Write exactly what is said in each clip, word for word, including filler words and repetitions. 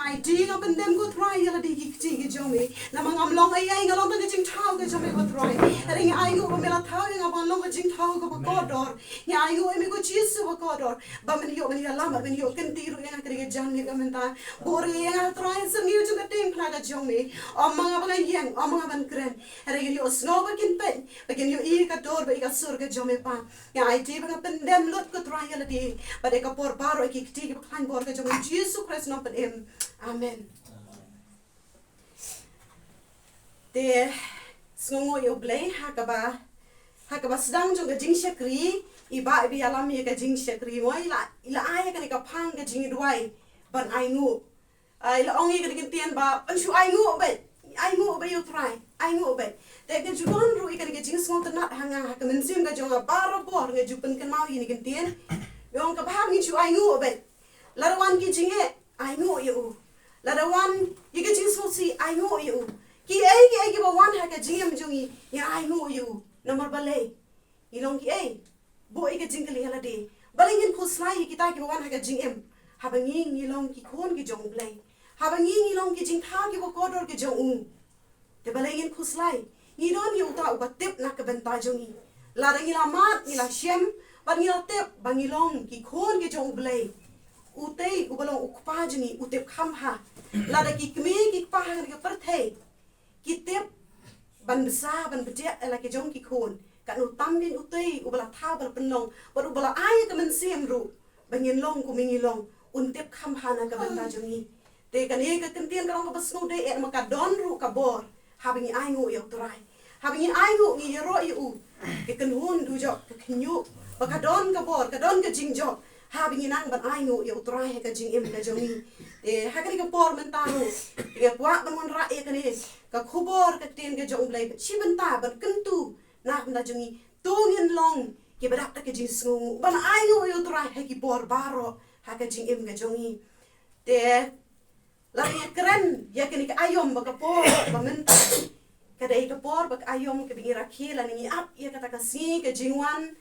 Ai dei nga pyndem ko Trai ïa lade ki kti ki jong me. Namar ngam long ei ei, nga long tang ka jingthaw ka jong me ko Trai. Hynrei nga ainguh ba me la thaw ïa nga ban long ka jingthaw kaba kordor. Nga ainguh ïa me ko Jisu ba kordor, ba men ïoh, men ïalam, ba men ïoh kynti ruh ïa nga ha kane ka janmiet ka mynta. Buh ruh ïa nga Trai, syrngiew jong ka diengphna ka jong me. Ym ma nga ba ngan ïeng, ym ma nga ban kren. Hynrei kin ïohsngew ba kin peit, ba kin ïohi ka dur bad ïa ka sur ka jong me Pa. Nga aiti bad nga pyndem lut ko Trai ïa lade bad ïa ka por baroh, ïa ki kti kiba khlaiñ bor ka jong u Jisu Khrist Nongpynim. Amen. Te sngewnguh ïa U Blei ha kaba, ha kaba sdang jong ka jingshakri, i Bah iba ïalam ïa ka jingshakri mo, i la, i la ai ïa kane ka phang ka jingduwai ban ainguh. Ah, i la ong ïa kane ka ktien ba, ban shu ainguh beit, ainguh beit ïa U Trai, ainguh beit. Te ka ju don ruh ïa kane ka jingsngewtynnat ha nga, ha ka mynsiem ka jong nga barabor nga ju pynkynmaw ïa kane ka ktien. Nga ong kaba hap ngin shu ainguh beit. Lada wan ki jingeh, ainguh ïa u. Lada wan ïa ka jingsngewsih, ainguh ïa u. Kiei kiei kiba wan ha ka jingim jong ngi, ngi ainguh ïa u. Namar balei? Ngi long kiei? Buh ïa ka jingkylli ïa lade. Balei ngin khuslai ïa kita kiba wan ha ka jingim? Haba ngi, ngi long ki khun ki jong U Blei. Haba ngi, ngi long ki jingthaw kiba kordor ki jong u. Te balei ngin khuslai? Ngi don ïa uta uba tip na ka bynta jong ngi. Lada ngi la mad, ngi la shem, bad ngi la tip ba ngi long ki khun ki jong U Blei, utei uba long U Kpa jong ngi u tip kham bha. Lada ki kmie ki kpa ha kane ka pyrthei ki tip ban bsa, ban btiah ïa la ki jong ki khun, katno tam kein utei uba la thaw, uba la pynlong bad uba la ai ïa ka mynsiem ruh ba ngin long kumne ngi long, un tip kham bha na ka bynta jong ngi. Te kane ka ktien ka long kaba sngewdei eh, namar ka don ruh ka bor haba ngi ainguh ïa U Trai. Haba ngi ainguh, ngi ïaroh ïa u, ka kynhun dujok ka khñiuh, ba ka don ka bor, ka don ka jingjop haba ngi nang ban ainguh ïa U Trai ha ka jingim ka jong ngi. Te ha kane ka por mynta ruh nga kwah ban wanrah ïa kane ka khubor, ka ktien ka jong U Blei, shi bynta ban kyntu na ka bynta jong ngi. To ngin long kiba dap da ka jingsngewnguh ban ainguh ïa U Trai ha ki por baroh ha ka jingim ka jong ngi. Te lada ngi kren ïa kane ka aïom ba ka por ba mynta, ka dei ka por ba ka aïom kaba ngi rakhe lane ngi ap ïa kata ka sngi ka jingwan,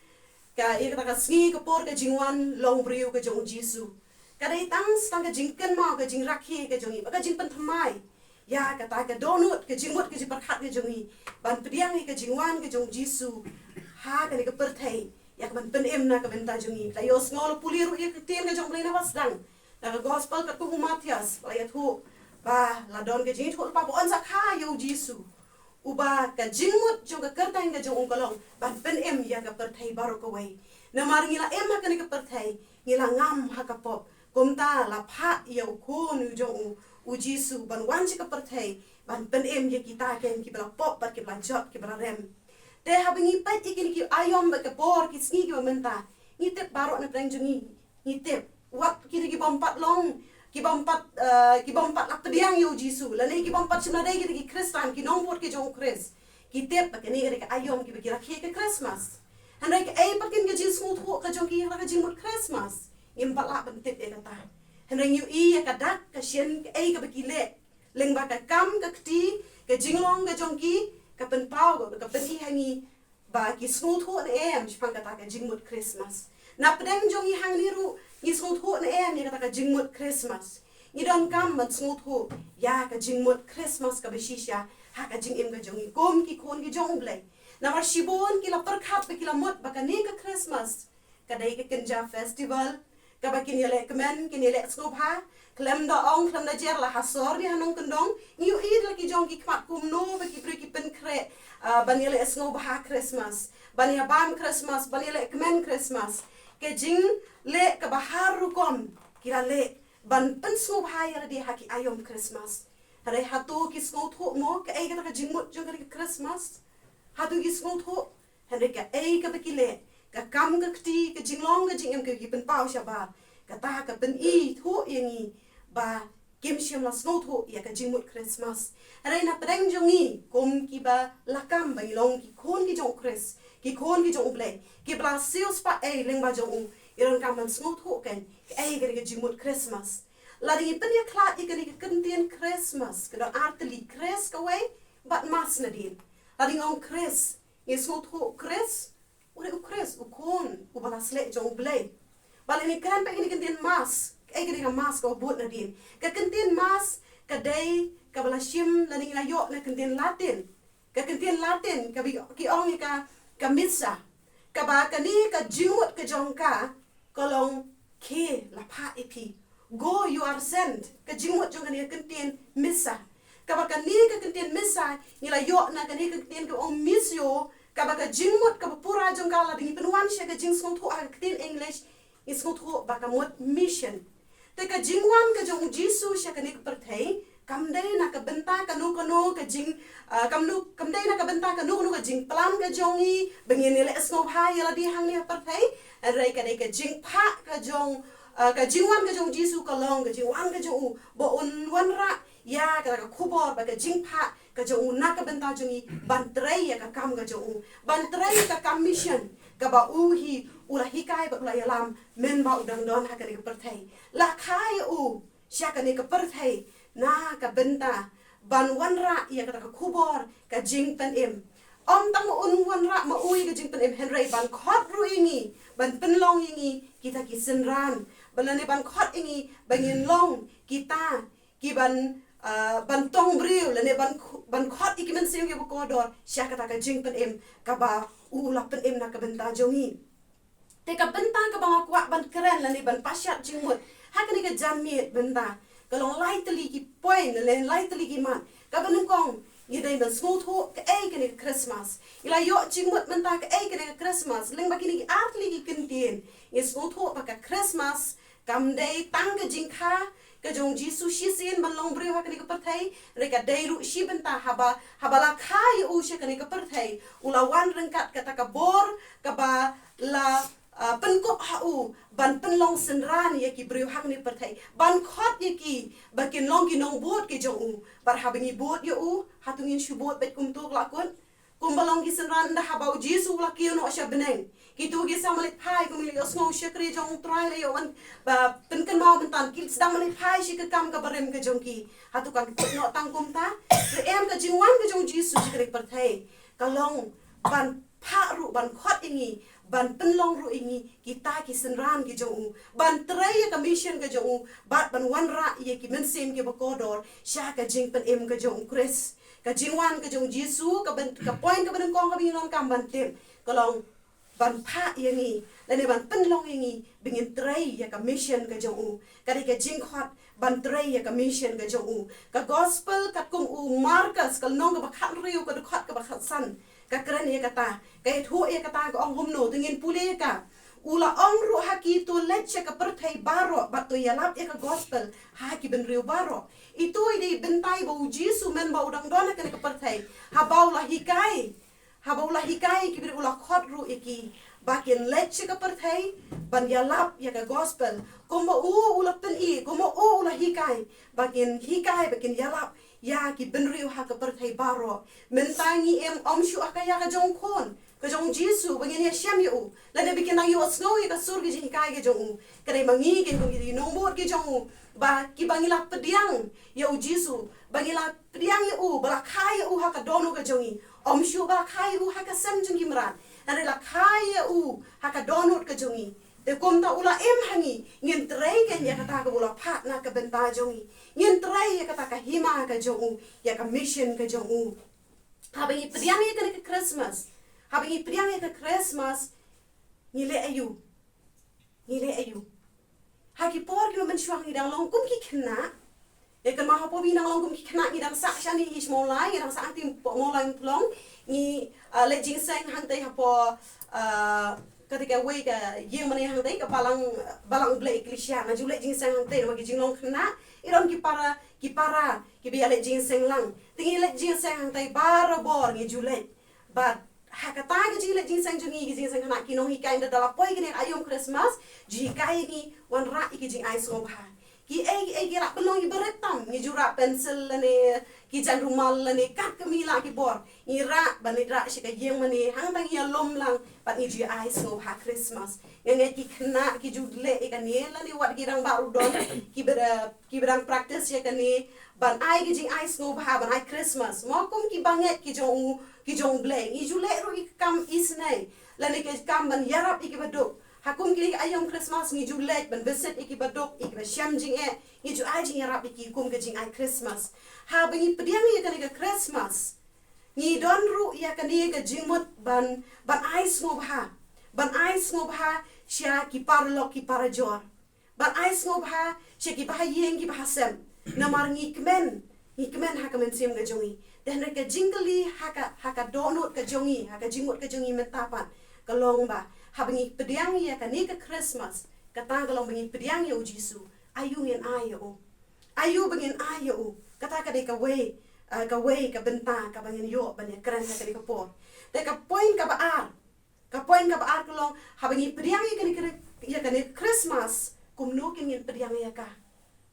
ka, ïa kata ka sngi ka por ka jingwan long briew ka jong U Jisu. Ka dei tang sa tang ka jingkynmaw, ka jingrakhe ka jong ngi, ba ka jingpynthymmai ïa kata ka dohnud, ka jingmut, ka jingpyrkhat ka jong ngi ban pdiang ïa ka jingwan ka jong U Jisu ha kane ka pyrthei, ïa ka ban pynim na ka bynta jong ngi. La ïohsngew, la pule ruh ïa ka ktien ka jong U Blei na ba sdang, na ka gospel katkum u Mathaios, ba la ïathuh ba la don ka jingïathuhlypa ba yn sa kha ïa U Jisu, uba ka jingmut jong ka kyrteng ka jong u ka long ban pynim ïa ka pyrthei baroh kawei. Namar ngi la im ha kane ka pyrthei, ngi la ngam ha ka pop. Kumta la phah ïa U Khun u jong u, U Jisu, ban wan sha ka pyrthei ban pynim ïa kita kein kiba la pop bad kiba la jot, kiba la rem. Te haba ngi peit ïa kine ki aïom bad ka por, ki sngi kiba mynta, ngi tip baroh na pdeng jong ngi, ngi tip. Wat kine ki bym pat long, ki bym pat, eh, ki bym pat la pdiang ïa U Jisu, lane ki bym pat shym la dei kita ki Khristan, ki nongbud ki jong U Khrist, ki tip ba kane ka dei ka aïom kiba ki rakhe ka Christmas. Hynrei kaei pat kein ka jingsngewthuh ka jong ki ïa ka jingmut Christmas? Ngim pat lah ban tip ïa kata. Hynrei ngi ïohi ïa ka dak ka shin, kaei kaba ki leh, lyngba ka kam ka kti, ka jinglong ka jong ki, ka pynpaw, ka pyni ha ngi ba ki sngewthuh ne em shaphang kata ka jingmut Christmas. Na pdeng jong ngi hangne ruh, ngi sngewthuh ne em ïa kata ka jingmut Christmas? Ngi donkam ban sngewthuh ïa ka jingmut Christmas kaba shisha ha ka jingim ka jong ngi kum ki khun ki jong U Blei. Namar shibun ki la pyrkhat ba, ki la mut ba kane ka Christmas ka dei ka kynja festival kaba kin ïaleh kmen, kin ïaleh sngewbha. Khlem da ong, khlem da jer, la ha sor ne ha nongkyndong, ngi ïohi da la ki jong ki khmat kumno ba ki briew ki pynkhreh, ah, ban ïaleh sngewbha Christmas, ban ïabam Christmas, ban ïaleh kmen Christmas. Ka jingleh kaba har rukom ki la leh ban pynsngewbha ïa lade ha ki aïom Christmas. Hynrei hato ki sngewthuh mo kaei kata ka jingmut jong kane ka Christmas? Hato ki sngewthuh? Hynrei kaei kaba ki leh, ka kam ka kti, ka jinglong ka jingim kaba ki pynpaw shabar, kata ka pynithuh ïa ngi ba kim shym la sngewthuh ïa ka jingmut Christmas. Hynrei na pdeng jong ngi kum kiba la kam ba ngi long ki khun ki jong U Khrist, ki khun ki jong U Blei, kiba la siewspah ei lyngba jong u, ngi donkam ban sngewthuh kein kaei kane ka jingmut Christmas. Lada ngi pynïakhlad ïa kane ka kyntien Christmas, ka don artylli, Chris kawei bad Mas nadien. Lada ngi ong Chris, ngi sngewthuh Chris, u dei U Khrist, U Khun uba la sleh jong U Blei. Bad lada ngi kren pat ïa kane ka kyntien Mas, Kaei ka dei ka mass kaba bud nadien? Ka kyntien mass ka dei kaba la shim lane ngi la ïoh na kyntien Latin. Ka kyntien Latin kaba ki ong ïa ka, ka missa. Kaba kane ka jingmut ka jong ka ka long, khie, la phah ïa phi. Go, you are sent. Ka jingmut jong kane ka kyntien missa. Kaba kane ka kyntien missa ngi la ïoh na kane ka kyntien ka ong missio, kaba ka jingmut kaba pura jong ka lada ngi pynwan sha ka jingsngewthuh ha ka ktien English, ngi sngewthuh ba ka mut mission. Te ka jingwan ka jong u Jisu sha kane ka pyrthei kam dei na ka bynta kano kano ka jing, ah, kam nu, kam dei na ka bynta kano kano ka jingplan ka jong ngi ba ngin ïaleh sngewbha ïa lade hangne ha pyrthei. Hynrei ka dei ka jingphah ka jong, ah, ka jingwan ka jong u Jisu ka long ka jingwan ka jong u ba un wanrah ïa kata ka khubor bad ka jingphah ka jong u na ka bynta jong ngi ban trei ïa ka kam ka jong u, ban trei ïa ka kam mission kaba u hi u la hikai bad u la ïalam mynba u dang don ha kane ka pyrthei. La kha ïa u sha kane ka pyrthei na ka bynta ban wanrah ïa kata ka khubor ka jingpynim. Ym tang ma un wanrah ma u ïa ka jingpynim hynrei ban khot ruh ïa ngi, ban pynlong ïa ngi kita ki synran, ba lane ban khot ïa ngi ba ngin long kita ki ban, ah, ban tong briew lane ban khu-, ban khot ïa ki mynsiem kiba kordor sha kata ka jingpynim kaba u la pynim na ka bynta jong ngi. Te ka bynta kaba nga kwah ban kren lane ban pashat jingmut ha kane ka janmiet mynta ka long lai tylli ki point lane lai tylli ki mat. Kaba nyngkong, ngi dei ban sngewthuh kaei kane ka Christmas. Ngi la ïoh jingmut mynta kaei kane ka Christmas lyngba kine ki ar tylli ki kyntien. Ngi sngewthuh ba ka Christmas kam dei tang ka jingkha ka jong u Jisu shisien ban long briew ha kane ka pyrthei, hynrei ka dei ruh shi bynta haba, haba la kha ïa u sha kane ka pyrthei, u la wan ryngkat kata ka bor kaba la, ah, pynkup ha u ban pynlong synran ïa ki briew ha kane ka pyrthei, ban khot ïa ki ba kin long ki nongbud ki jong u. Bad haba ngi bud ïa u, hato ngin shu bud beit kumto, ka la kut? Kumba long ki synran ynda haba u Jisu u la kiew noh sha bneng, kito ki sdang ban leit phai, kum ki la ïohsngew u shakri jong u Trai la ïoh wan ba pynkynmaw mynta, ki sdang ban leit phai sha ka kam kaba rim ka jong ki. Hato kan kut noh tang kumta? Te em, ka jingwan ka jong u Jisu sha kane ka pyrthei ka long ban phah ruh, ban khot ïa ngi, ban pynlong ruh ïa ngi kita ki synran ki jong u, ban trei ïa ka mission ka jong u, bad ban wanrah ïa ki mynsiem kiba kordor sha ka jingpynim ka jong u Khrist. Ka jingwan ka jong u Jisu, ka byn-, ka point kaba nyngkong kaba ngi donkam ban tip ka long ban phah ïa ngi lane ban pynlong ïa ngi ba ngin trei ïa ka mission ka jong u. Ka dei ka jingkhot ban trei ïa ka mission ka jong u. Ka gospel katkum u Markos, ka lynnong kaba khathynriew, ka dkhot kaba khatsan, ka kren ïa kata, ka ïathuh ïa kata, ka ong kumno, to ngin pule ïa ka. U la ong ruh ha ki, to leit sha ka pyrthei baroh bad to ïalap ïa ka gospel ha ki bynriew baroh. Ito i dei i bynta ba u Jisu mynba u dang don ha kane ka pyrthei, haba u la hikai, haba u la hikai ïa ki briew, u la khot ruh ïa ki ba kin leit sha ka pyrthei ban ïalap ïa ka gospel. Kumba u, u la pyni, kumba u, u la hikai, ba kin hikai, ba kin ïalap ïa ki bynriew ha ka pyrthei baroh. Mynta ngi im, ym shuh ha ka ïa ka jong u Khun, ka jong u Jisu, ba ngin ïashem ïa u lane ba kin nang ïohsngew ïa ka sur ka jinghikai ka jong u. Ka dei ma ngi, kin kum ki nongbud ki jong u, ba kiba ngi la pdiang ïa u Jisu, ba ngi la pdiang ïa u, ba la kha ïa u ha ka dohnud ka jong ngi. Ym shuh ba la kha ïa u ha ka sem jong ki mrad, hynrei la kha ïa u ha ka dohnud ka jong ngi. Te kumta u la im ha ngi, ngin trei kein ïa kata kaba u la phah na ka bynta jong ngi. Ngin trei ïa kata ka hima ka jong u, ïa ka mission ka jong u. Haba ngi pdiang ïa kane ka Christmas, haba ngi pdiang ïa ka Christmas, ngi leh aïu? Ngi leh aïu? Ha ki por kiba mynshuwa ngi dang long kum ki khynnah. Ïa, kynmaw hapoh ba ngi dang long kum ki khynnah, ngi dang sah shane hi sha Mawlai, ngi dang sah hangtei hapoh Mawlai Umtlong. Ngi, ah, leit jingïaseng hangtei hapoh, ah, kata kawei ka ïing mane hangtei, ka Balang, Balang U Blei Ecclesia. Nga ju leit jingïaseng hangtei namar ki jinglong khynnah, i don ki para, ki para kiba ïaleit jingïaseng lang. Te ngi leit jingïaseng hangtei barabor, ngi ju leit. Bad ha kata ka jingleit jingïaseng jong ngi, ki jingïaseng khynnah, ki nonghikai, ynda la poi kane ka aïom Christmas, ju hikai ïa ngi wanrah ïa ki jingai sngewbha. Kiei kiei ki rah pynlong, kiba rit tam, ngi ju rah pencil lane ki jaiñ rumal lane kat kaba ngi lah ki bor. Ngi rah, ban leit rah sha ka ïing mane, hangta ngi ïalum lang bad ngi ju ai sngewbha Christmas. Nga ngeit ki khynnah ki ju leh ïa kane lane wat ki rangbah ruh don kiba da, kiba dang practice ïa kane, ban ai ki jingai sngewbha, ban ai Christmas. Mo, kum kiba ngeit ki jong u, ki jong U Blei. Ngi ju leh ruh ïa ka kam isynei lane ka kam ban ïarap ïa kiba duk. Ha kum kine ki aïom Christmas ngi ju leit ban visit ïa ki baduk, ïa ki ba shem jingeh, ngi ju ai jingïarap ïa ki kum ka jingai Christmas. Haba ngi pdiang ïa kane ka Christmas, ngi don ruh ïa kane ka jingmut ban, ban ai sngewbha, ban ai sngewbha sha ki paralok ki parajor, ban ai sngewbha sha ki ba ha ïing ki ba ha sem. Namar ngi kmen, ngi kmen ha ka mynsiem ka jong ngi. Te hynrei ka jingkylli ha ka, ha ka dohnud ka jong ngi, ha ka jingmut ka jong ngi mynta pat, ka long ba haba ngi pdiang ïa kane ka Christmas, kata ka long ba ngi pdiang ïa u Jisu, aïu ngin ai ïa u? Aïu ba ngin ai ïa u? Kata ka dei kawei, ah, kawei ka bynta kaba ngin ïoh ban ïakren ha kane ka por. Te ka point kaba ar, ka point kaba ar ka long, haba ngi pdiang ïa kane ka, ïa kane Christmas, kumno kin ngin pdiang ïa ka?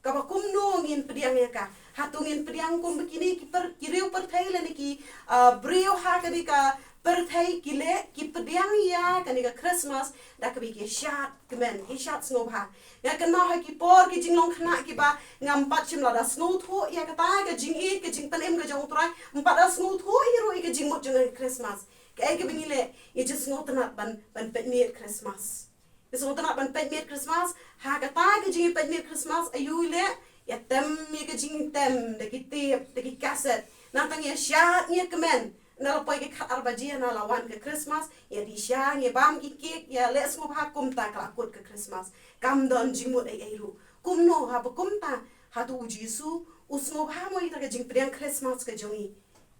Kaba kumno ngin pdiang ïa ka? Hato ngin pdiang kum ba kine ki per, ki riew pyrthei lane ki, ah, briew ha kane ka pyrthei ki leh, ki pdiang ïa kane ka Christmas da kaba ki shad kmen, ki shad sngewbha. Nga kynmaw ha ki por ki jinglong khynnah kiba ngam pat shym la da sngewthuh ïa kata ka jingïeit ka jingpynim ka jong U Trai, ym pat da sngewthuh hi ruh ïa ka jingmut jong ka Christmas. Kaei kaba ngi leh? Ngi ju sngewtynnat ban, ban peit miet Christmas. Ngi sngewtynnat ban peit miet Christmas. Ha kata ka jingpeit miet Christmas, aïu leh? Ïa tem ïa ka jingtem da ki tape, da ki cassette. Nangta ngi ïa shad, ngi ïa kmen. Na la poi ka khat ar baje na la wan ka Christmas, ïa dih sha, ngi bam ki cake, ïa leh sngewbha, kumta ka la kut ka Christmas. Kam don jingmut ei ei ruh. Kumno haba kumta? Hato u Jisu u sngewbha mo ïa kata ka jingpdiang Christmas ka jong ngi?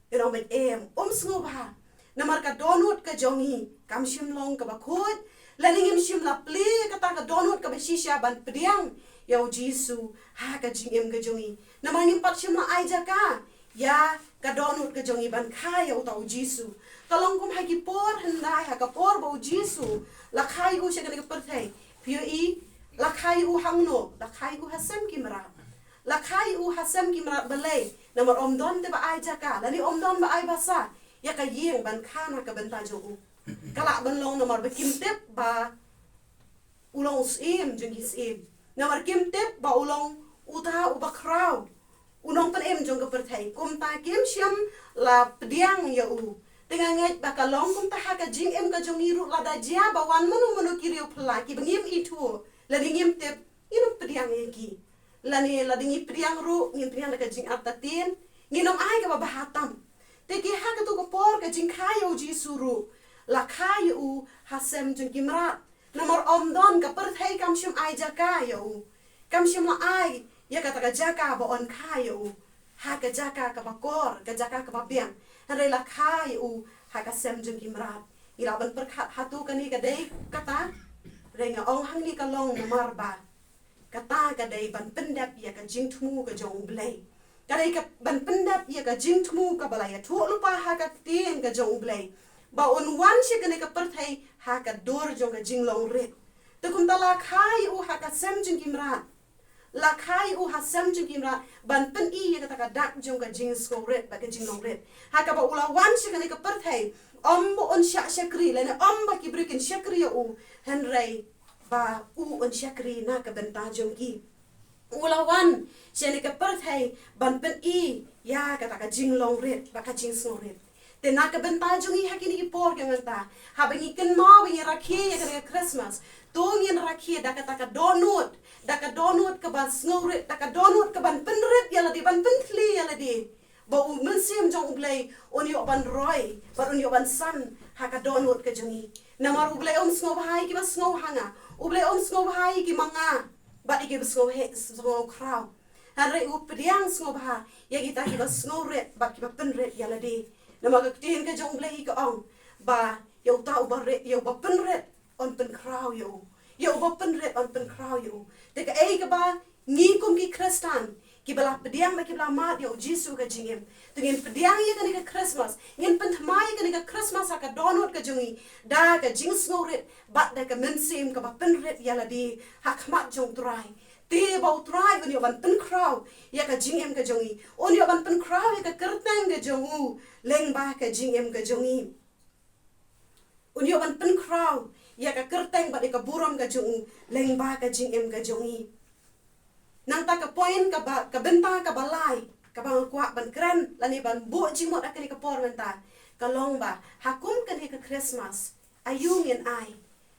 Ngi ong beit em, um sngewbha. Namar ka dohnud ka jong ngi kam shym long kaba khuid, lane ngim shym la plie kata ka dohnud kaba shisha ban pdiang ïa u Jisu ha ka jingim ka jong ngi. Namar ngim pat shym la ai jaka ïa ka dohnud ka jong ngi ban kha ïa uta u Jisu. Ka long kum ha ki por hyndai, ha ka por ba u Jisu la kha ïa u sha kane ka pyrthei. Phi ïohi, la kha ïa u hangno? La kha ïa u ha sem ki mrad. La kha ïa u ha sem ki mrad. Balei? Namar ym don te ba ai jaka, lane ym don ba ai basa ïa ka ïing ban kha na ka bynta jong u. Ka lah ban long namar ba kim tip ba u long u syiem jong ki syiem. Namar kim tip ba u long uta uba khraw, u nongpynim jong ka pyrthei. Kumta kim shym la pdiang ïa u. Te nga ngeit ba ka long kumta ha ka jingim ka jong ngi ruh, lada jia ba wan mano mano ki riew phylla kiba ngim ithuh lane ngim tip, ngin ym pdiang ïa ki. Lane lada ngi pdiang ruh, ngin pdiang da ka jingartatien, ngin ym ai kaba bha tam. Te ki ha kato ka por ka jingkha ïa u Jisu ruh, la kha ïa u ha sem jong ki mrad. Namar ym don, ka pyrthei kam shym ai jaka ïa u. Kam shym la ai ïa kata ka jaka ba yn kha ïa u ha ka jaka kaba kor, ka jaka kaba biang. Hynrei la kha ïa u ha ka sem jong ki mrad. Ngi lah ban pyrkhat hato kane ka dei kata? Hynrei nga ong hangne ka long namar ba kata ka dei ban pyndep ïa ka jingthmu ka jong U Blei. Ka dei ka ban pyndep ïa ka jingthmu kaba la ïathuh lypa ha ka ktien ka jong U Blei, ba un wan sha kane ka pyrthei ha ka dur jong ka jinglong rit. Te kumta la kha ïa u ha ka sem jong ki mrad. La kha ïa u ha sem jong ki mrad ban pyni ïa kata ka dak jong ka jingsngewrit bad ka jinglong rit. Ha kaba u la wan sha kane ka pyrthei, ym ba un shah shakri lane ym ba ki briew kin shakri ïa u, hynrei ba u un shakri na ka bynta jong ki. U la wan sha kane ka pyrthei ban pyni ïa kata ka jinglong rit bad ka jingsngewrit. Te na ka bynta jong ngi ha kine ki por ki mynta, haba ngi kynmaw ba ngi rakhe ïa kane ka Christmas, to ngin rakhe da kata ka dohnud, da ka dohnud kaba sngewrit, da ka dohnud kaban pynrit ïa lade, ban pynthlie ïa lade, ba u Mynsiem jong U Blei un ïoh ban roi bad un ïoh ban san ha ka dohnud ka jong ngi. Namar U Blei um sngewbha ïa kiba sngew ha nga. U Blei um sngewbha ïa ki ma nga bad ïa kiba sngewheh, sngewkhraw. Hynrei u pdiang sngewbha ïa kita kiba sngewrit bad kiba pynrit ïa lade. Namar ka ktien ka jong U Blei ka ong ba ïa uta uba rit, ïa uba pynrit, yn pynkhraw ïa u. Ïa uba pynrit yn pynkhraw ïa u. Te kaei kaba ngi kum ki Khristan kiba la pdiang bad kiba la mad ïa u Jisu ka jingim, to ngin pdiang ïa kane ka Christmas, ngin pynthymmai ïa kane ka Christmas ha ka dohnud ka jong ngi da ka jingsngewrit bad da ka mynsiem kaba pynrit ïa lade ha khmat jong U Trai. Te ba U Trai un ïoh ban pynkhraw ïa ka jingim ka jong ngi, un ïoh ban pynkhraw ïa ka kyrteng ka jong u lyngba ka jingim ka jong ngi. Un ïoh ban pynkhraw ïa ka kyrteng bad ïa ka burom ka jong u lyngba ka jingim ka jong ngi. Nangta ka point kaba, ka bynta kaba lai kaba nga kwah ban kren lane ban buh jingmut ha kane ka por mynta, ka long ba ha kum kane ka Christmas, aïu ngin ai?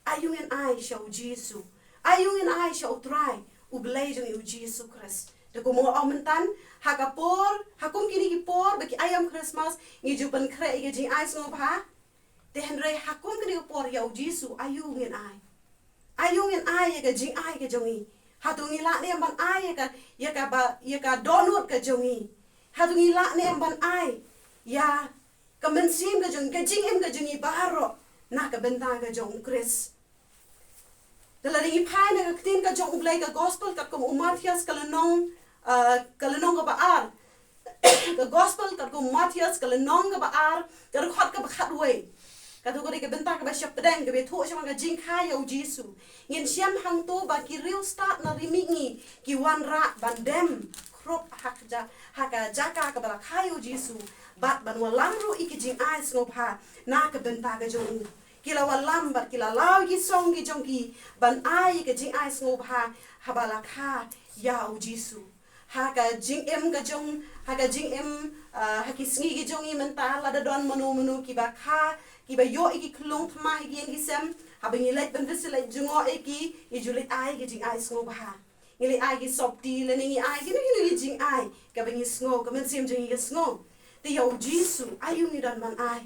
Aïu ngin ai sha u Jisu? Aïu ngin ai sha u Trai, u Blei jong ngi u Jisu Khrist? Te kumba nga ong myntan, ha ka por, ha kum kine ki por ba ki aïom Khristmas, ngi ju pynkhreh ïa ka jingai sngewbha. Te hynrei ha kum kine ki por ïa u Jisu, aïu ngin ai? Aïu ngin ai ïa ka jingai ka jong ngi? Hato ngi lah ne em ban ai ïa ka, ïa ka ba, ïa ka dohnud ka jong ngi? Hato ngi lah ne em ban ai ïa ka mynsiem ka jong ngi, ka jingim ka jong ngi baroh na ka bynta ka jong u Khrist? Te lada ngi phai na ka ktien ka jong u Blei, ka gospel katkum u Mathaios ka lynnong, ah, ka lynnong kaba ar. Ka gospel katkum u Mathaios ka lynnong kaba ar, ka dkhot kaba khatwei. Kato ka dei ka bynta kaba sheptieng, kaba ïathuh shaphang ka jingkha ïa u Jisu. Ngin shem hangto ba ki riewstad na ri mihngi ki wanrah ban dem khrup ha ka ja-, ha ka jaka kaba la kha ïa u Jisu, bad ban wallam ruh ïa ki jingai sngewbha na ka bynta ka jong u. Ki la wallam bad ki la law ïa ki song ki jong ki ban ai ïa ka jingai sngewbha haba la kha ïa u Jisu. Ha ka jingim ka jong, ha ka jingim, ah, ha ki sngi ki jong ngi mynta, lada don mano mano kiba kha, kiba ïoh ïa ki khlung thma ha ki ïing ki sem, haba ngi leit ban visit, leit jngoh ïa ki, ngi ju leit ai ïa ka jingai sngewbha. Ngi leit ai ki sopti lane ngi ai kino kino ki jingai kaba ngi sngew, ka mynsiem jong ngi ka sngew. Te ïa u Jisu, aïu ngi don ban ai?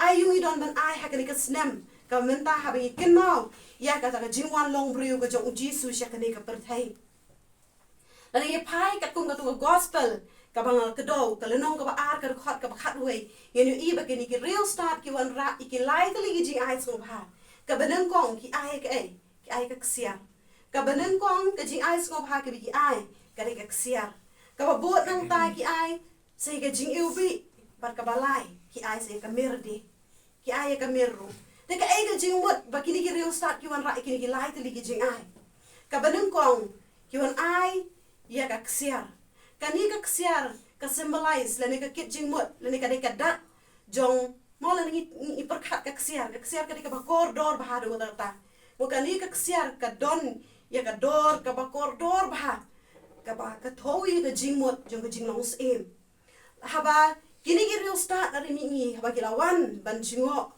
Aïu ngi don ban ai ha kane ka snem? Ka mynta haba ngi kynmaw ïa kata ka jingwan long briew ka jong u Jisu sha kane ka pyrthei. Lada ngi phai katkum kato ka gospel kaba nga la kdew, ka lynnong kaba ar, ka dkhot kaba khatwei, ngin ïohi ba kine ki riewstad ki wanrah ïa ki lai tylli ki jingai sngewbha. Kaba nyngkong ki ai kaei? Ki ai ka ksiar. Kaba nyngkong ka jingai sngewbha kaba ki ai ka dei ka ksiar. Kaba bud nangta ki ai sa ïa ka jingiwbih, bad kaba lai ki ai sa ïa ka mir de. Ki ai ïa ka mir ruh. Te kaei ka jingmut ba kine ki riewstad ki wanrah ïa kine ki lai tylli ki jingai? Kaba nyngkong, ki wan ai ïa ka ksiar. Kane ka ksiar ka symbolize lane ka kit jingmut lane ka dei ka dak jong, mo, lane ngi, ngi pyrkhat ka ksiar, ka ksiar ka dei kaba kordor bha, dei kata. Mo, kane ka ksiar ka don ïa ka dor kaba kordor bha, kaba ka thew ïa ka jingmut jong ka jinglong syiem. Haba kine ki riewstad na ri mihngi, haba ki la wan ban jngoh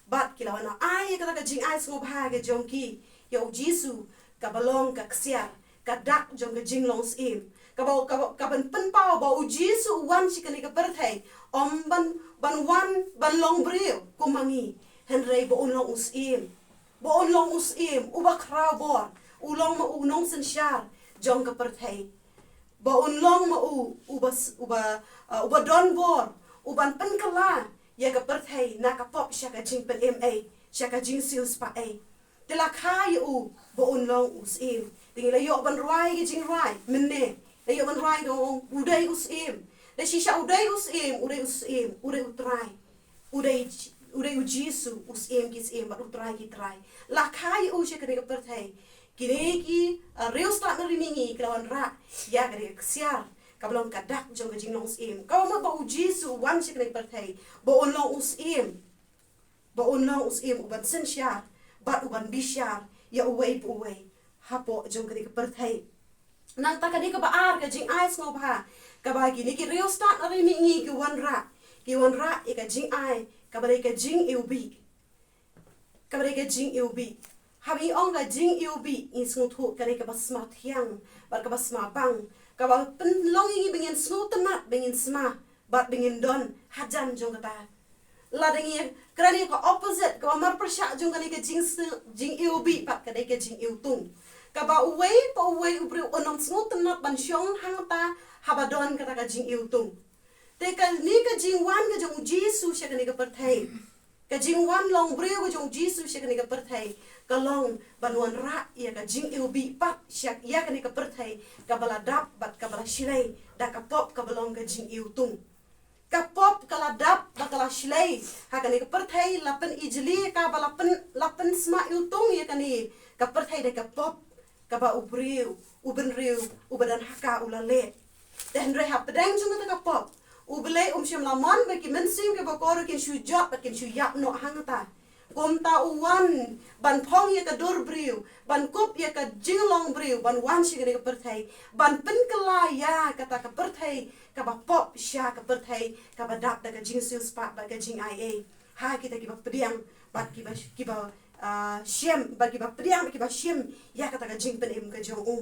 bad ki la wan ai ïa kata ka jingai sngewbha ka jong ki ïa u Jisu, kaba long ka ksiar, ka dak jong ka jinglong syiem, kaba, kaba, kaban pynpaw ba u Jisu u wan sha kane ka pyrthei ym ban, ban wan ban long briew kum ma ngi, hynrei ba un long u syiem. Ba un long u syiem uba khraw bor, u long ma u nongsynshar jong ka pyrthei. Ba un long ma u uba s-, uba, uh, uba don bor, uban pynkylla ïa ka pyrthei na ka pop sha ka jingpynim ei, sha ka jingsiewspah ei. Te la kha ïa u ba un long u syiem. Te ngi la ïoh ban rwai ka jingrwai mynne, la ïoh ban rwai, ka ong u dei u syiem. Te shisha u dei u syiem, u dei u syiem, u dei u Trai. U dei, u dei u Jisu, u Syiem ki syiem bad u Trai ki trai. La kha ïa u sha kane ka pyrthei. Kine ki, uh, riewstad na ri mihngi ki la wanrah ïa kane ka ksiar kaba long ka dak jong ka jinglong syiem. Kaba mut ba u Jisu u wan sha kane ka pyrthei ba un long u syiem. Ba un long u syiem uban synshar bad uban bishar ïa uwei pa uwei hapoh jong kane ka pyrthei. Nangta kane kaba ar, ka jingai sngewbha kaba kine ki riewstad na ri mihngi ki wanrah, ki wanrah ïa ka jingai kaba dei ka jingiwbih. Kaba dei ka jingiwbih. Haba ngi ong ka jingiwbih, ngi sngewthuh ka dei kaba sma thiang bad kaba sma bang, kaba pynlong ïa ngi ba ngin sngewtynnat, ba ngin sma bad ba ngin don hajan jong kata. Lada ngi kren ïa ka opposite, kaba marpyrshah jong kane ka jing, jingiwbih pat ka dei ka jingiwtung. Kaba uwei pa uwei u briew un ym sngewtynnat ban shong hangta haba don kata ka jingiwtung. Te kane ka jingwan ka jong u Jisu sha kane ka pyrthei, ka jingwan long briew ka jong u Jisu sha kane ka pyrthei, ka long ban wanrah ïa ka jingiwbih pat sha, ïa kane ka pyrthei kaba la dap bad kaba la shlei da ka pop kaba long ka jingiwtung. Ka pop ka la dap bad ka la shlei ha kane ka pyrthei, la pynijli ka bad la pyn, la pynsma iwtung ïa kane ka pyrthei da ka pop kaba u briew, u bynriew uba don ha ka u la leh. Te hynrei hapdeng jong kata ka pop, U Blei um shym la mon ba ki mynsiem kiba kordor kin shu jop bad kin shu ïap noh hangta. Kumta u wan ban phong ïa ka dur briew, ban kup ïa ka jinglong briew, ban wan sha kane ka pyrthei, ban pynkylla ïa kata ka pyrthei kaba pop sha ka pyrthei kaba dap da ka jingsiewspah bad ka jingaiei. Ha kita kiba pdiang bad kiba, kiba, ah, shem, ba kiba pdiang, ba kiba shem ïa kata ka jingpynim ka jong u.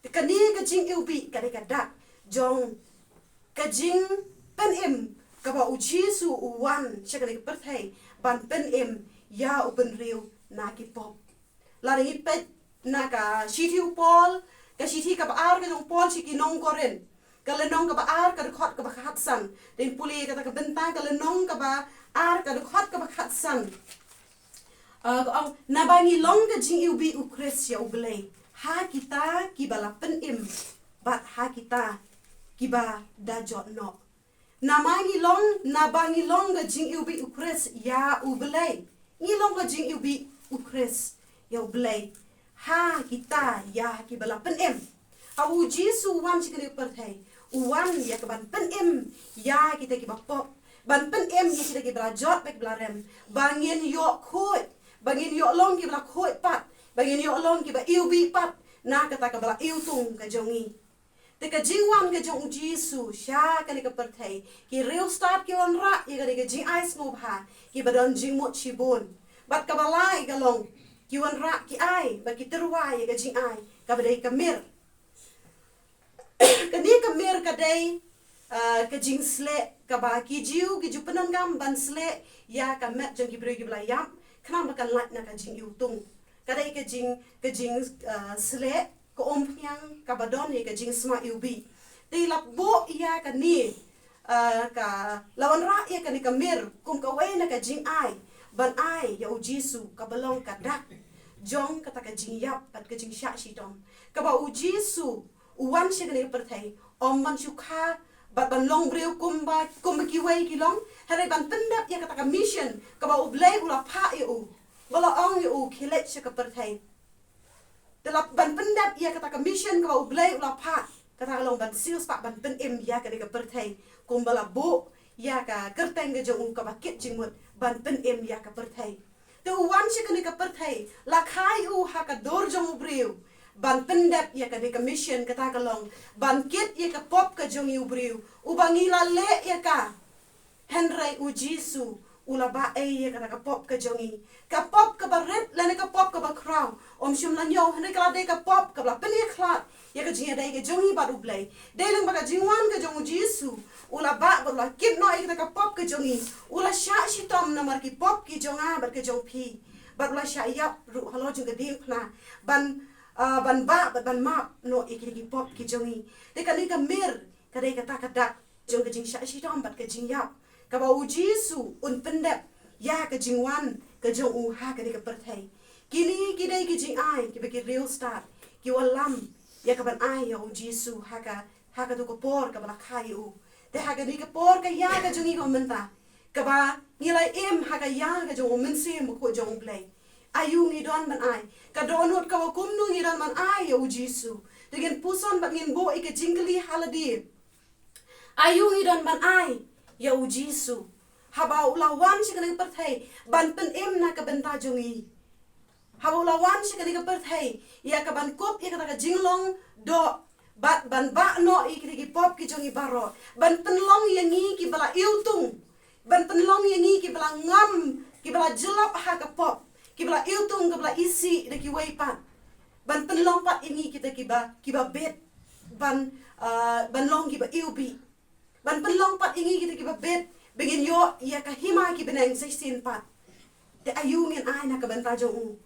Te kane ka jingiwbih ka dei ka dak jong ka jingpynim kaba U Jisu u wan sha kane ka pyrthei ban pynim ïa u bynriew na ki pop. Lada ngi peit na ka shithi u Paul, ka shithi kaba ar ka jong u Paul sha ki nong Korinth, ka lynnong kaba ar ka dkhot kaba khatsan. Te pule kata ka bynta, ka lynnong kaba ar ka dkhot kaba khatsan. Ah, ka ong, naba ngi long ka jingiwbih u Khrist ïa U Blei ha kita kiba la pynim bad ha kita kiba da jot noh. Naba ngi long, naba ngi long ka jingiwbih u Khrist ïa U Blei. Ngi long ka jingiwbih u Khrist ïa U Blei ha kita ïa kiba la pynim. Haba U Jisu u wan sha kane ka pyrthei, u wan ïa ka ban pynim ïa kita kiba pop, ban pynim ïa kita kiba la jot bad kiba la rem, ba ngin ïoh khuid, ba ngin ïoh long kiba la khuid pat, ba ngin ïoh long kiba iwbih pat na kata kaba la iwtung ka jong ngi. Te ka jingwan ka jong U Jisu sha kane ka pyrthei, ki riewstad ki wanrah ïa kane ka jingai sngewbha, kiba don jingmut shibun. Bad kaba lai ka long, ki wanrah ki ai, bad ki tyrwa ïa ka jingai kaba dei ka mir. Kane ka mir ka dei, ah, ka jingsleh kaba ki Jiw ki ju pyndonkam ban sleh ïa ka met jong ki briew kiba la ïap, khnang ba kan lait na ka jingiwtung. Ka dei ka jing, ka jing, ah, sleh ka umphniang kaba don ïa ka jingsma iwbih. Te la buh ïa kane, ah, ka, la wanrah ïa kane ka mir kum kawei na ka jingai ban ai ïa U Jisu kaba long ka dak jong kata ka jingïap bad ka jingshah shitom. Kaba U Jisu u wan sha kane ka pyrthei, ym ban shu kha bad ban long briew kumba, kumba kiwei ki long, hynrei ban pyndep ïa kata ka mission kaba U Blei u la phah ïa u. Ba la ong ïa u, khie leit sha ka pyrthei. Te la ban pyndep ïa kata ka mission kaba U Blei u la phah, kata ka long ban siewspah ban pynim ïa kane ka pyrthei, kumba la buh ïa ka kyrteng ka jong u kaba kit jingmut ban pynim ïa ka pyrthei. Te u wan sha kane ka pyrthei, la kha ïa u ha ka dur jong u briew ban pyndep ïa kane ka mission, kata ka long ban kit ïa ka pop ka jong u briew, uba ngi la leh ïa ka. Hynrei U Jisu u la bah ei ïa kata ka pop ka jong ngi. Ka pop kaba rit lane ka pop kaba khraw, ym shym la ñiew, hynrei ka la dei ka pop kaba la pynïakhlad ïa ka jingïadei ka jong ngi bad U Blei. Dei lyngba ka jingwan ka jong U Jisu, u la bah bad u la kit noh ïa kata ka pop ka jong ngi. U la shah shitom namar ki pop ki jong nga bad ka jong phi. Bad u la shah ïap ruh halor jong ka diengphna ban, ah, ban bah bad ban map noh ïa kine ki pop ki jong ngi. Te kane ka mir ka dei kata ka dak jong ka jingshah shitom bad ka jingïap, kaba U Jisu un pyndep ïa ka jingwan ka jong u ha kane ka pyrthei. Kine ki dei ki jingai kiba ki riewstad ki wallam ïa ka ban ai ïa U Jisu ha ka, ha katu ka por kaba la kha ïa u. Te ha kane ka por ka ïa ka jong ngi ka mynta, kaba ngi la im ha ka ïa ka jong U Mynsiem Bakhuid jong U Blei, aïu ngi don ban ai? Ka dohnud kaba kumno ngi don ban ai ïa U Jisu? Te ngin puson bad ngin buh ïa ka jingkylli ha lade. Aïu ngi don ban ai ïa U Jisu haba u la wan sha kane ka pyrthei ban pynim na ka bynta jong ngi? Haba u la wan sha kane ka pyrthei ïa ka ban kup ïa kata ka jinglong doh bad ban bah noh ïa kine ki pop ki jong ngi baroh, ban pynlong ïa ngi kiba la iwtung, ban pynlong ïa ngi kiba la ngam, kiba la jyllop ha ka pop, kiba la iwtung, kiba la isih da kiwei pat. Ban pynlong pat ïa ngi kita kiba, kiba bit ban, ah, ban long kiba iwbih. Ban pynlong pat ïa ngi kita kiba bit ba ngin ïoh ïa ka hima ki bneng shisien pat. Te aïu ngin ai na ka bynta jong u?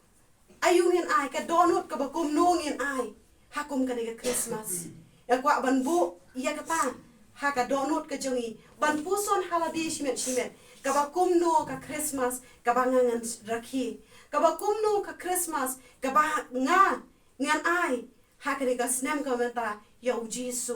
Aïu ngin ai? Ka dohnud kaba kumno ngin ai ha kum kane ka Christmas? Nga kwah ban buh ïa kata ha ka dohnud ka jong ngi, ban puson ha lade shimet shimet, kaba kumno ka Christmas kaba nga ngan rakhe, kaba kumno ka Christmas kaba nga ngan ai ha kane ka snem ka mynta ïa U Jisu.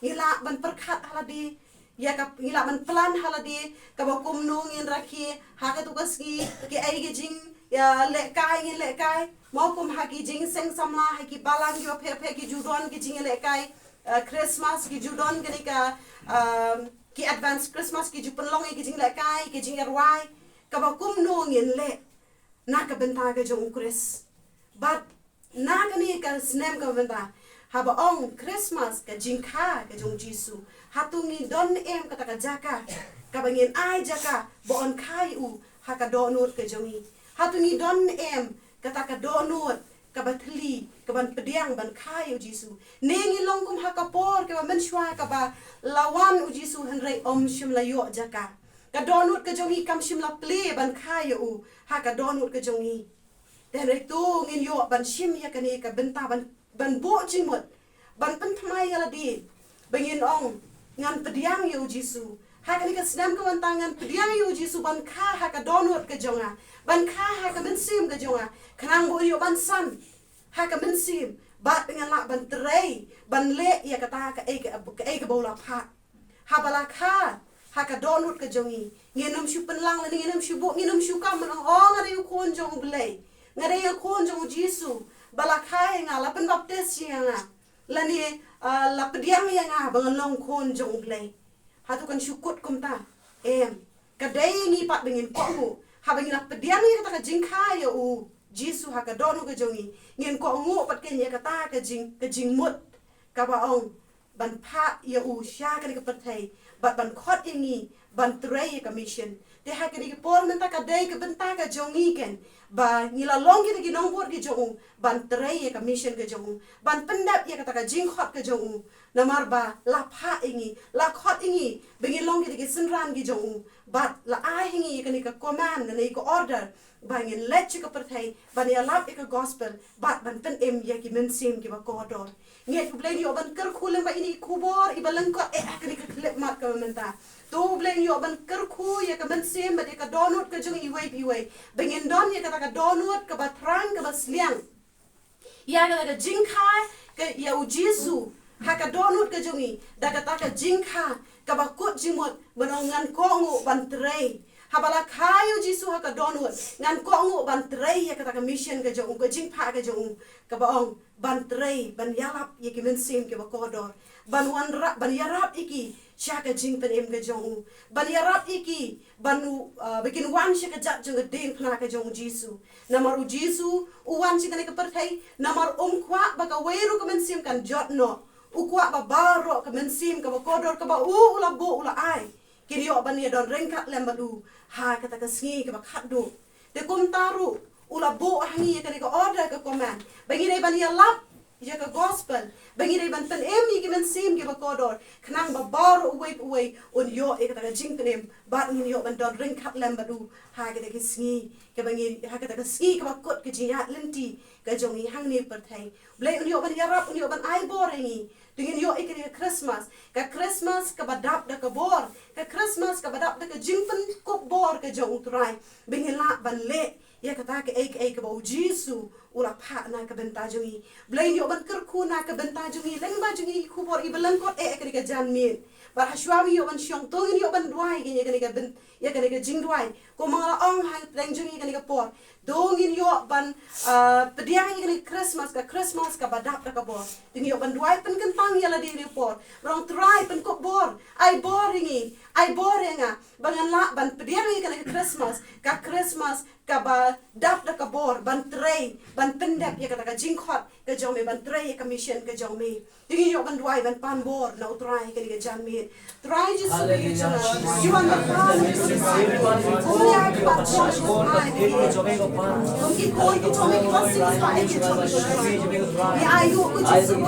Ngi lah ban pyrkhat ha lade, ïa ka, ngi lah ban plan ha lade kaba kumno ngin rakhe ha katu ka sngi, kiei ki jing, ïa, lehkai ngin lehkai, mo, kum ha ki jingseng samla ha ki balang kiba pher pher ki ju don ki jingïalehkai, eh, Christmas, ki ju don kane ka, um, ki advance Christmas, ki ju pynlong ïa ki jinglehkai, ki jingïarwai, kaba kumno ngin leh na ka bynta ka jong U Khrist. Bad na kane ka snem ka mynta, haba ong Christmas, ka jingkha ka jong U Jisu, hato ngi don em kata ka jaka kaba ngin ai jaka ba yn kha ïa u ha ka dohnud ka jong ngi? Hato ngi don em kata ka dohnud kaba thylli kaban pdiang ban kha ïa u Jisu? Ne ngi long kum ha ka por kaba mynshuwa kaba la wan u Jisu hynrei ym shym la ïoh jaka? Ka dohnud ka jong ngi kam shym la plie ban kha ïa u ha ka dohnud ka jong ngi. Te hynrei to ngin ïoh ban shim ïa kane ka bynta ban, ban buh jingmut, ban pynthymmai ïa lade, ba ngin ong, ngan pdiang ïa u Jisu. Ha kane ka snem ka mynta ngan pdiang ïa u Jisu ban kha ha ka dohnud ka jong nga, ban kha ha ka mynsiem ka jong nga, khnang ba un ïoh ban san ha ka mynsiem, bad ngan lah ban trei, ban leh ïa kata kaei ka, kaei kaba u la phah. Haba la kha ha ka dohnud ka jong ngi, ngin ym shu pynlang lane ngin ym shu buh, ngin ym shu kam ban ong, oh, nga dei u khun jong u Blei, nga dei u khun jong u Jisu, ba la kha ïa nga, la pynbaptis ïa nga, lane, ah, la pdiang ïa nga ba ngan long khun jong u Blei. Hato kan shu kut kumta? Em. Ka dei ïa ngi pat ba ngin kohnguh, haba ngi la pdiang ïa kata ka jingkha ïa u Jisu ha ka dohnud ka jong ngi, ngin kohnguh pat keiñ ïa kata ka jing, ka jingmut kaba ong, ban phah ïa u sha kane ka pyrthei, bad ban khot ïa ngi ban trei ïa ka mission. Te ha kane ka por mynta ka dei ka bynta ka jong ngi keiñ, ba ngi la long kita ki nongbud ki jong u, ban trei ïa ka mission ka jong u, ban pyndep ïa kata ka jingkhot ka jong u. Namar ba la phah ïa ngi, la khot ïa ngi ba ngin long kita ki synran ki jong u, bad la ai ha ngi ïa kane ka command, kane ka order, ba ngin leit sha ka pyrthei ban ïalap ïa ka gospel, bad ban pynim ïa ki mynsiem kiba kordor. Ngeit U Blei un ïoh ban kyrkhu lyngba ine i khubor iba lyngkot eh ha kane ka khyllipmat kaba mynta. To U Blei un ïoh ban kyrkhu ïa ka mynsiem bad ïa ka dohnud ka jong iwei pa iwei, ba ngin don ïa kata ka dohnud kaba thrang kaba sliang ïa kata ka jingkha ka, ïa u Jisu ha ka dohnud ka jong ngi, da kata ka jingkha kaba kut jingmut, ban ong, ngan kohnguh ban trei. Haba la kha ïa u Jisu ha ka dohnud, ngan kohnguh ban trei ïa kata ka mission ka jong u, ka jingphah ka jong u, kaba ong, ban trei, ban ïalap ïa ki mynsiem kiba kordor, ban wanrah, ban ïarap ïa ki sha ka jingpynim ka jong u, ban ïarap ïa ki ban u, ah, ba kin wan sha ka jait jong ka diengphna ka jong u Jisu. Namar u Jisu u wan sha kane ka pyrthei, namar um kwah ba kawei ruh ka mynsiem kan jot noh. U kwah ba baroh ka mynsiem kaba kordor kaba u, u la buh, u la ai, kin ïoh ban ïadon ryngkat lem bad u ha kata ka sngi kaba khatduh. Te kumta ruh u la buh ha ngi ïa kane ka order, ka command, ba ngi dei ban ïalap ïa ka gospel, ba ngi dei ban pynim ïa ki mynsiem kiba kordor, khnang ba baroh uwei pa uwei un ïoh ïa kata ka jingpynim, bad ngin ïoh ban don ryngkat lem bad u ha kata ka sngi kaba ngi, ha kata ka sngi kaba kut ka jingïaid lynti ka jong ngi hangne ha pyrthei. Blei un ïoh ban ïarap, un ïoh ban ai bor ïa ngi. Te ngin ïoh ïa kane ka Christmas, ka Christmas kaba dap da ka bor, ka Christmas kaba dap da ka jingpynkup bor ka jong u Trai, ba ngin lah ban leh ïa kata kaei kaei kaba u Jisu u la phah na ka bynta jong ngi. Blei un ïoh ban kyrkhu na ka bynta jong ngi, lyngba jong ngi i khubor iba lyngkot eh ha kane ka janmiet. Bad ha shuwa ba ngin ïoh ban shong, to ngin ïoh ban duwai ïa kane ka byn, ïa kane ka jingduwai. Kumba nga la ong ha pdeng jong ngi kane ka por, to ngin ïoh ban, ah, pdiang ïa kane ka Christmas, ka Christmas kaba dap da ka bor. To ngin ïoh ban duwai pynkyntang ïa lade ha kane ka por, ba ong, Trai, pynkup bor, ai bor ïa ngi, ai bor ïa nga, ba ngan lah ban pdiang ïa kane ka Christmas, ka Christmas kaba dap da ka bor, ban trei, ban pyndep ïa kata ka jingkhot ka jong me, ban trei ïa ka mission ka jong me. To ngin ïoh ban duwai ban pan bor na u Trai ha kane ka janmiet. Trai Jisu, Hallelujah, Jesus. Ïoh ban pan bor. Kum ïa ka pat jong u Trai. Kum ki khun ki jong me, ki blessings ba ïa ki jong me, Trai. Ïa ayu ko Jisu ko.